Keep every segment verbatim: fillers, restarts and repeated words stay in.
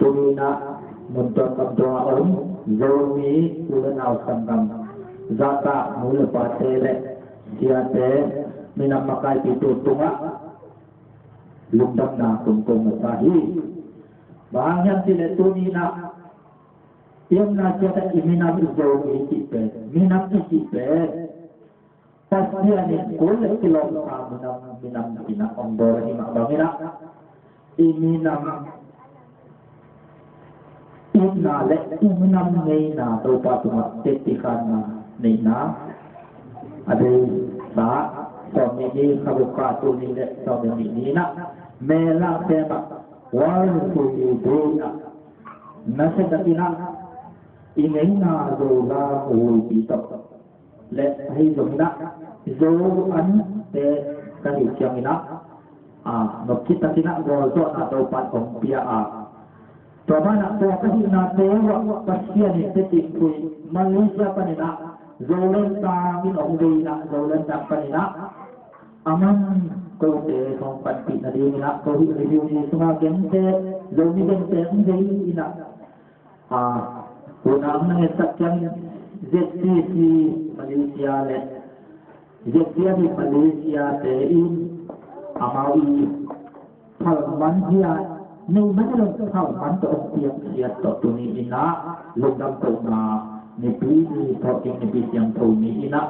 Tuni-in ah muntuam kamtuam a om Zomi u le nau sanggam, zahtak nu le pate le siate, minam makaipite tungah lungdamna kong ko masa hi. Bang hang hiam cih leh tuni-in ah i omna ciat ah i minam i Zomi i cih pen, minam i cih pen Pasian in kul le kilawmsa minam, minam ci-in ah hong bawl ahih mah bangin ah, i minam itna le i minam ngeina Topa tungah tetkikhanna neihna a deihsa sawm nih ni, kha guk kha tul nih le sawm nih ni-in ah, May lang te mah World Refugee Day ah, nasia takin ah i ngeina Zo lam huipi tawh le ahi zongin ah, Zo ante ka hih ciangin ah, a, nop khit takin ah gualzawhna Topa'n hong pia a, tua manin ah tua ka hihnate uah Pasian in tekim thu-in Malaysia panin ah Zo lentang in hong vei in ah, Zo lentang panin ah a man kote hong panpih nadingin ah, ko hih refugee sungah gente, Zomi gente hong vei in ah, a, hun a hong na ngetsak ciangin Z C C Malaysia le Z C C Malaysia te in amau i phalman hi a, nei man lo phalman tawh hong piak siat tawh tuni-in ah lungdam kohna nipi ni, thawhkik nipi siangtho ni-in ah,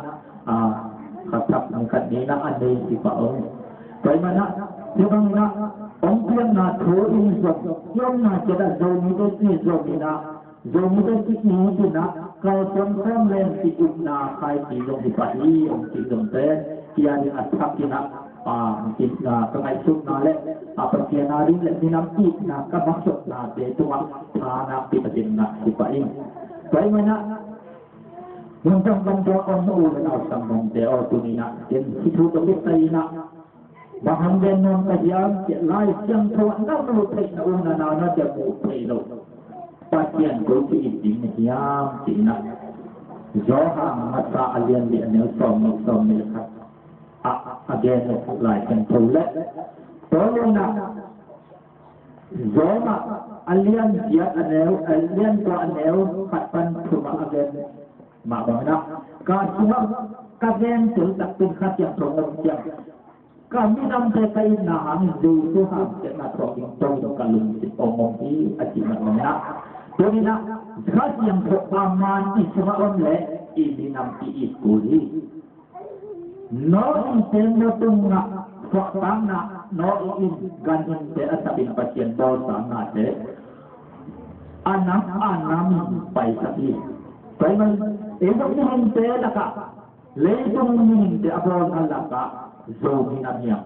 a, khatthak ni khat ni-in ah a nei hi pah ung. Tua ahih manin ah hih bangin ah hong piakna thu in zong i omna ciat ah Zomite ci zong in ah, Zomite ci it in ah, kalsuan khawm leng ci upna khaici zong hi pah hi, hong ci zong pen, tua ding a thakin ah, a, itna ka ngaihsutna le, a, Pasian a ding le minam itna ka maksutnate tungah tha nakpi takin ngah hi pah ing. Tua ahih manin ah, munthang bang tua om na u le nau sanggamte aw, tuni-in ah ken hih thu tawh kipta in ah, bang hang gen nuam ka hiam cih leh, Lai Siangtho ah na muh theih, na u na nau na muh theih loh Pasian koi ci it ding na hiam ci-in ah, Johan masa a lian li a neu sawm nih, sawm nih le khat ah a gen uh Lai Siangtho le, Paul in ah Roma a lian giat a neu, a lian kua a neu khat pan thum ah a gen mah bangin ah, ka sungah ka gen tel takpi in Kha Siangtho om ciang, ka minamte ka itna hangin Jesu hangciatna thuak ding tawh ka lungsim om om hi, a cih mah bangin ah, tuni-in ah Kha Siangtho a man i sungah om leh i minam i it kul hi. Noah in teng lo tung ngah suahtakna, Noah in ganhingte a sap in Pasian bawlsa ngahte a nam a nam in paisak hi. Tua ahih manin ei zong mihingte lakah, leitung mihingte a bawlsa lakah Zomi nam hiam?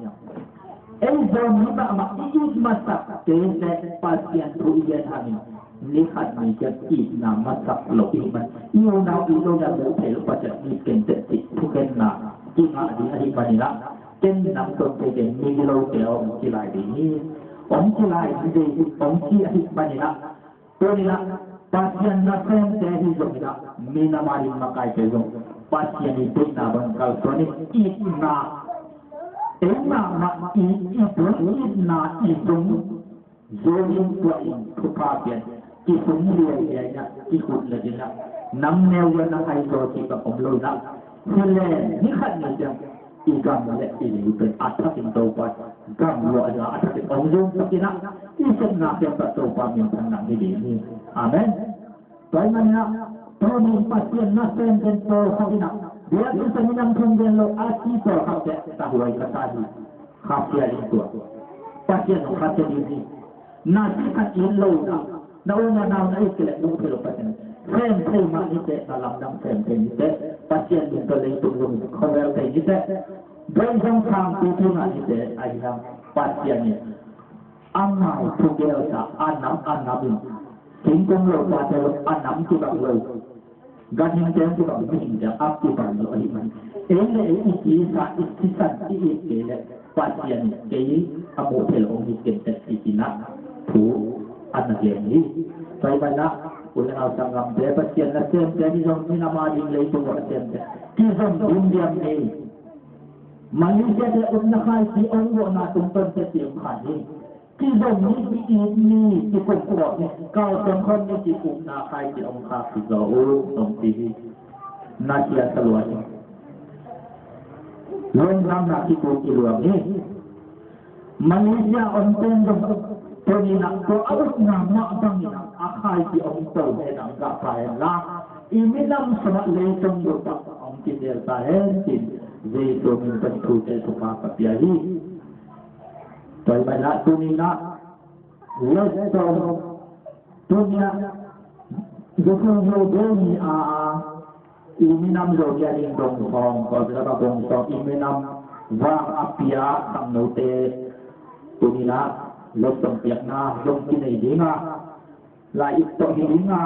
Ei Zomi mahmah i it masak kei leh Pasian thu i gen hangin ni khat ni ciat itna masak lo i hih man, i unau i lo na muh theih loh Pasian it kenteh cih thukhenna kingah ding ahih manin ah, ken nang tawh kei ken migilote hong kilai ding hi. Hong kilai ding hi, hong ci ahih manin ah, tuni-in ah Pasian nasemte hi zongin ah, minam a ding makaite zong Pasian i deihna bang kalsuan in itna, ei mahmah i, i bul itna i zong, Zo in tua in thupha pian, kisum liailiai in ah, kihut le in ah, nang neu in ah Aizawl cih bang om lo in ah, hi leh ni khat ni ciang i gam le i lei pen a thakin Topa, gam luah in ah a thakin hong zumsak in ah, i sepna khempeuh Topa minthanna hi ding hi. Amen. Tua ahih manin ah, tuni Pasian nasemte pawlkhat in ah, biakinn sung minam thum gen lo a ci pawlkhatte tahuai ka sa hi. Khasia in tua Pasian hong khasia ding hi. Na ci khat in lo in ah, na u na nau na it kei leh muh thei lo Pasian. Sem thei mah ni teh, na lamdang sem thei ni teh, Pasian min tawh leitung zong khawvel thei ni teh, Baibal zong khangpi thei mah ni teh, ahi hang Pasian in amau thugelsa a nam a nam in, singkung lo pate lo a nam kibang lo, ganhing teng kibang, mihing teng a kibang lo ahih man, ei le ei i tisa, i sisan, i it kei leh Pasian in kei a muh thei lo hong it kei teh, ci-in ah thu a na gen hi. Tua ahih manin ah u le nau sanggamte, Pasian nasemte hi zong, minam a ding, leitung a semte, kizom ding diam ni. Malaysia te upna khaici hong vuahna tungtawn teh ci-in khan hi. Kizom ni, ki-it ni, kikum khawm ni, kalsuan khawm ni, ki-ukna khai, ki-om kha, kizaw uh, om ti hi. Na sia sa lua hi. Lungdamna kitu kiluang hi. Malaysia om pen zong tuni-in ah tua a ukna mah bangin ah a khai ki-om to hen ah gah pha hen la, i minam sungah leitung bup ah hong kizel ta hen ci-in Jesu min tawh thute thupha ka pia hi. Tua ahih manin ah tuni-in ah Let's go. Tuni-in ah Jesu Day ni a, i minam Zomi a ding Gong Sawng, Kawlpi lam ah Gong Sawng, i minam vang a pia khangnote tuni-in ah letsong piakna zong kinei ding a, lai-it tawh hi ding a,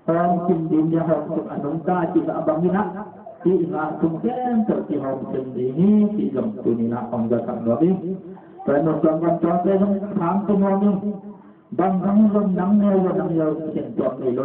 hong kim ding hi a, hong kim a nungta cih a bangin ah, i ngah sung khempeuh kihong sem ding hi cih zong tuni-in ah hong zasak nuam ing. Tua ahih manin Gong Sawng tuate zong thang pia nuam ing. Bang bang zong nang neu zong nang neu khen tuam nei lo.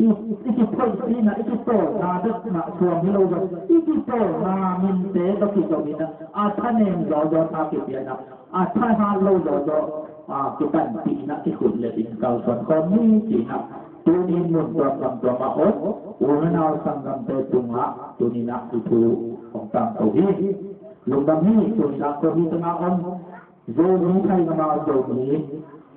I, i kiphoihpihna, i kipawlna bek mah suang hi lo zong, i kipawlna minte tawh kizom in ah, a thanem zawzaw tha kipiakna, a thahat lo zawzaw, a, kipanpihna kikhut leh in kalsuan khawm ni ci-in ah, tuni mun tuam gam tuam ah om u le nau sanggamte tungah tuni-in ah i thu hong tangko hi. Lungdam hi. Tuni-in ah kua hi tungah om Zomi Thai gam ah Zomi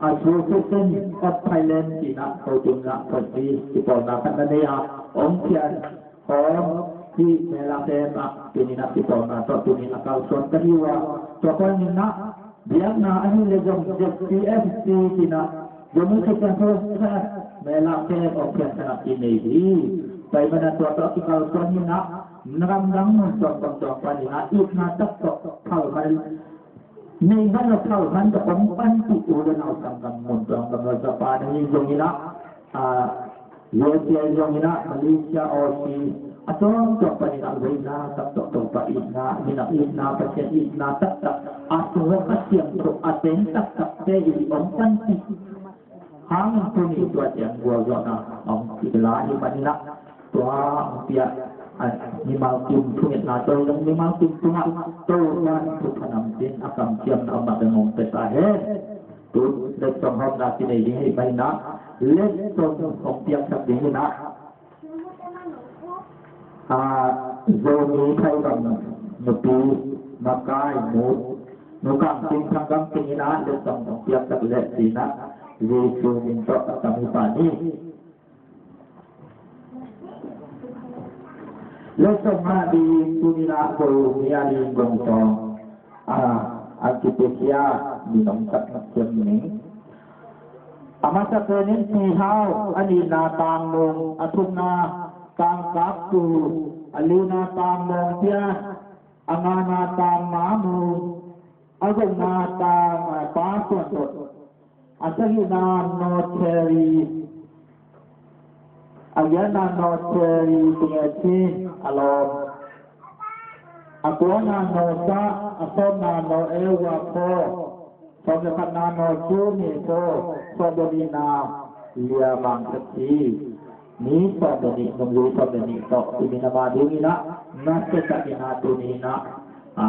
Association of Thailand ci-in ah ko tungah khat hi, kipawlna khat na nei a, hong pian hong hi. Mela Camp ah tuni-in ah kipawlna tawh tuni-in ah kalsuan ka hi uh a, tua panin ah biakna ahih leh zong Z C F C ci-in ah Zomi Christian Fellowship Mela Camp hong pian khat ah i nei hi. Tua ahih manin ah tua tawh kikalsuan in ah, na gamdang mun tuamtuam panin ah itna tak tawh phalman nei man lo, phalman tawh hong panpih u le nau sanggam mun tuam gam lo, Japan ahi zongin ah, ah, U S A zongin ah, Malaysia, Aussie, a tuamtuam panin ah veina tak tawh Topa itna, minam itna, Pasian itna taktak, a sungah Kha Siangtho a teng taktakte i hong panpih hangin tuni tua ciang gualzawhna hong kila ahih manin ah, tua hong piak, a, mimal kim thungetna tawh zong mimal kim tungah Topa'n thupha namcin a kamciamna a mat dang hong pia ta hen. Tu letsong hawmna kinei ding ahih manin ah, letsong hong piaksak ding in ah, a, Zomi Thai gam nupi makai nu, Nu Kang Ting, Thang Gam Ting in ah letsong hong piaksak leh ci-in ah Jesu min tawh a tam hi pah ni. Letsong ngah ding tuni-in ah Zomi a ding Gong Sawng, a, a kipiakhia min hong sak na ciam ning. A masa pen in Pi Hau, a nihna Tang Mung, a thumna Tang Kap Tu, a lina Tang Mung Pia, a ngana Tang Ma Mung, a gukna Tang, a, Pa Suan Dot, a sagihna Naw Cherry, a giatna Naw Cherry Tung E Chin, a lawm, a kuana Naw Sa, a sawmna Naw Ewa Phaw, sawm le khatna Naw Su Mi Phaw, sawm le nihna Lia Mang Sa Thi, mi sawm le nih, nungzui sawm le nih tawh i minam a dingin ah, na se tak in ah tuni-in ah, a,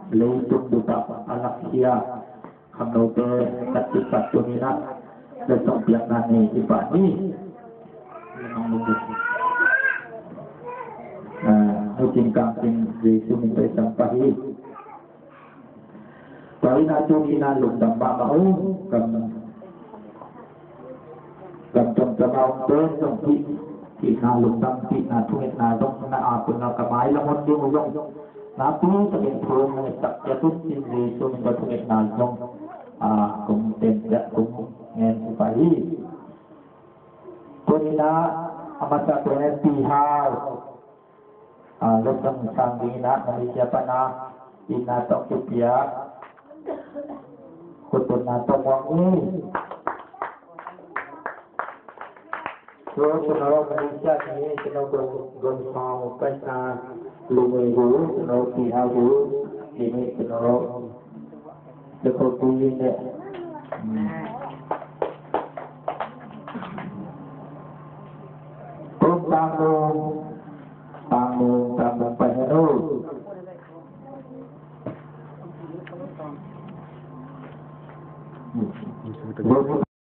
leitung bup ah a lakkhia khangnote kat khat tuni-in ah letsong piakna nei hi pah ni. A, Nu Cin Kang Cin, Jesu min tawh i sam pah hi. Tua in ah tuni-in ah lungdam mahmah uh, kam Kam tuamtuam a om pen zong hih, hihna lungdampihna thungetna zong na ap un la, ka mailam hon ding uh zong nakpi takin thu hong ngetsak ciat un, in Jesu min tawh thungetna zong, a, kong teng ciat kong ngen uh pah hi. Tuni-in ah a masa pen Pi Hau, a, letsong sang dingin ah Malaysia pan a itna tawh kipia, khutbetna tawh muang hi. Tua tano Malaysia ni tano Gong, Gong Sawng pan a lungei hu, tano Pi Hau hu, ini tano Lekopi ne. Hmm. Kum Tang Mung, Tang Mung, Tang Mung pai hanu. Gospel